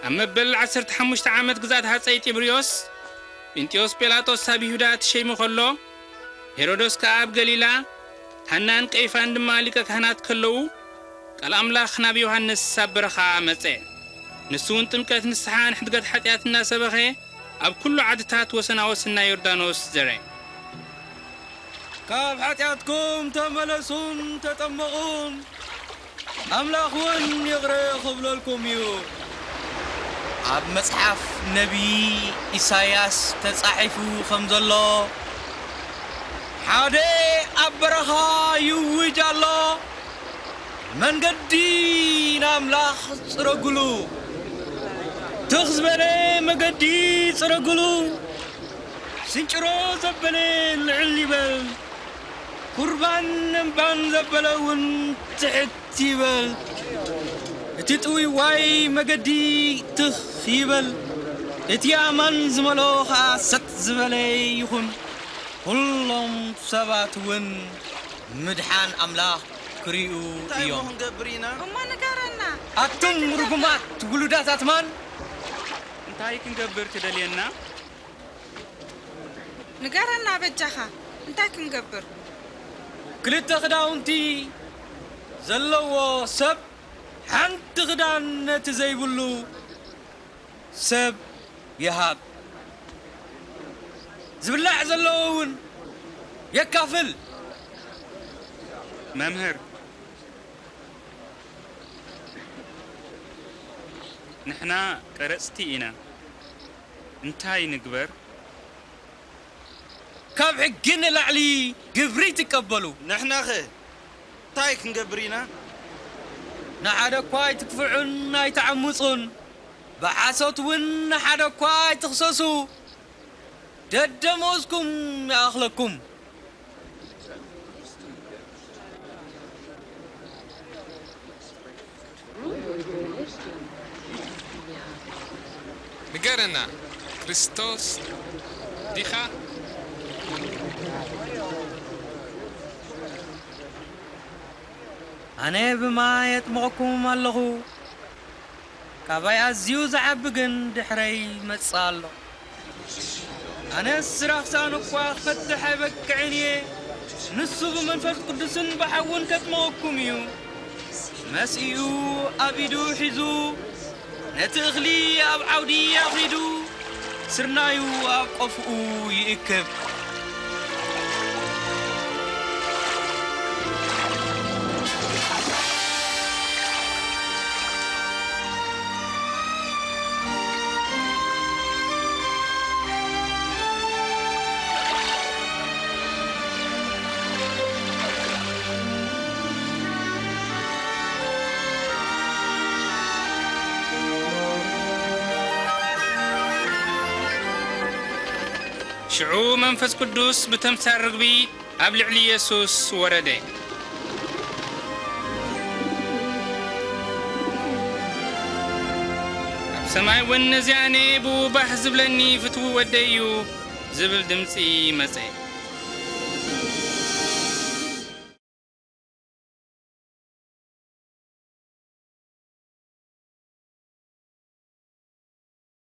ኣብ መበል ዓሰርተ ሓሙሽተ ዓመት ግዝኣት ሃጸይ ጢብርዮስ፣ ጴንጢዮስ ጲላጦስ ኣብ ይሁዳ ተሸይሙ ከሎ፣ ሄሮዶስ ከኣ ኣብ ገሊላ፣ ሃናን ቀይፋን ድማ ሊቀ ካህናት ከለዉ፣ ቃል ኣምላኽ ናብ ዮሃንስ ኣብ በረኻ መጸ። ንሱ እውን ጥምቀት ንስሓን ሕድገት ሓጢኣት እናሰበኸ፣ ኣብ ኩሉ ዓድታት ወሰናወስ ናይ ዮርዳኖስ ዘረ። ካብ ሓጢኣትኩም ተመለሱን ተጠመቑን፣ ኣምላኽ እውን ይቕረ ክብለልኩም እዩ። ኣብ መጽሓፍ ነቢይ ኢሳይያስ ተጻሒፉ ከም ዘሎ፣ ሓደ ኣብ በረኻ ይውጅ ኣሎ፣ መንገዲ ንኣምላኽ ጽረግሉ። ትኽ ዝበለ መገዲ ጽረግሉ፣ ስንጭሮ ዘበለ ልዕል ይበል፣ ኩርባን እምባን ዘበለ እውን ትሕት ይበል። እቲ ጥውይዋይ መገዲ ትኽ ይበል፣ እቲ ኣማን ዝመልኦ ኸኣ ሰጥ ዝበለ ይኹን። ኩሎም ሰባት እውን ምድሓን ኣምላኽ ክርእዩ እንታይ እሞ እዮም። ክንገብር ኢና? እሞ ንገረና። ኣቱም እንታይ ርጉማት ውሉዳት ኣትማን! እንታይ ክንገብር ትደልየና? ንገረና በጃኻ፣ እንታይ ክንገብር? ክልተ ክዳውንቲ ዘለዎ ሰብ ሓንቲ ክዳን ነቲ ዘይብሉ ሰብ ይሃብ። ዝብላዕ ዘለዎ እውን የካፍል። መምህር፣ ንሕና ቀረጽቲ ኢና። እንታይ ንግበር? ካብ ሕጊ ንላዕሊ ግብሪ ትቀበሉ። ንሕናኸ እንታይ ክንገብር ኢና? ንሓደ እኳ ኣይትግፍዑን ኣይትዓምጹን። ብሓሶት እውን ንሓደ እኳ ኣይትኽሰሱ። ደደመወዝኩም ይኣኽለኩም። ንገረና፣ ክርስቶስ ዲኻ? ኣነ ብማይ የጥምቐኩም ኣለኹ፣ ካባይ ኣዝዩ ዝዓቢ ግን ድሕረይ ይመጽእ ኣሎ። ኣነስ ራኽሳን እኳ ክፈትሕ ኣይበቅዕን እየ። ንሱ ብመንፈስ ቅዱስን ብሓውን ከጥምቐኩም እዩ። መስኢኡ ኣብ ኢዱ ሒዙ፣ ነቲ እኽሊ ኣብ ዓውዲ ኣኺዱ፣ ስርናዩ ኣብ ቆፍኡ ይእክብ። ሽዑ መንፈስ ቅዱስ ብተምሳል ርግቢ ኣብ ልዕሊ የሱስ ወረደ። ኣብ ሰማይ እውን፣ "ነዚ ኣነ ብኡ ባህ ዝብለኒ ፍትዊ ወደይ እዩ" ዝብል ድምጺ መጸ።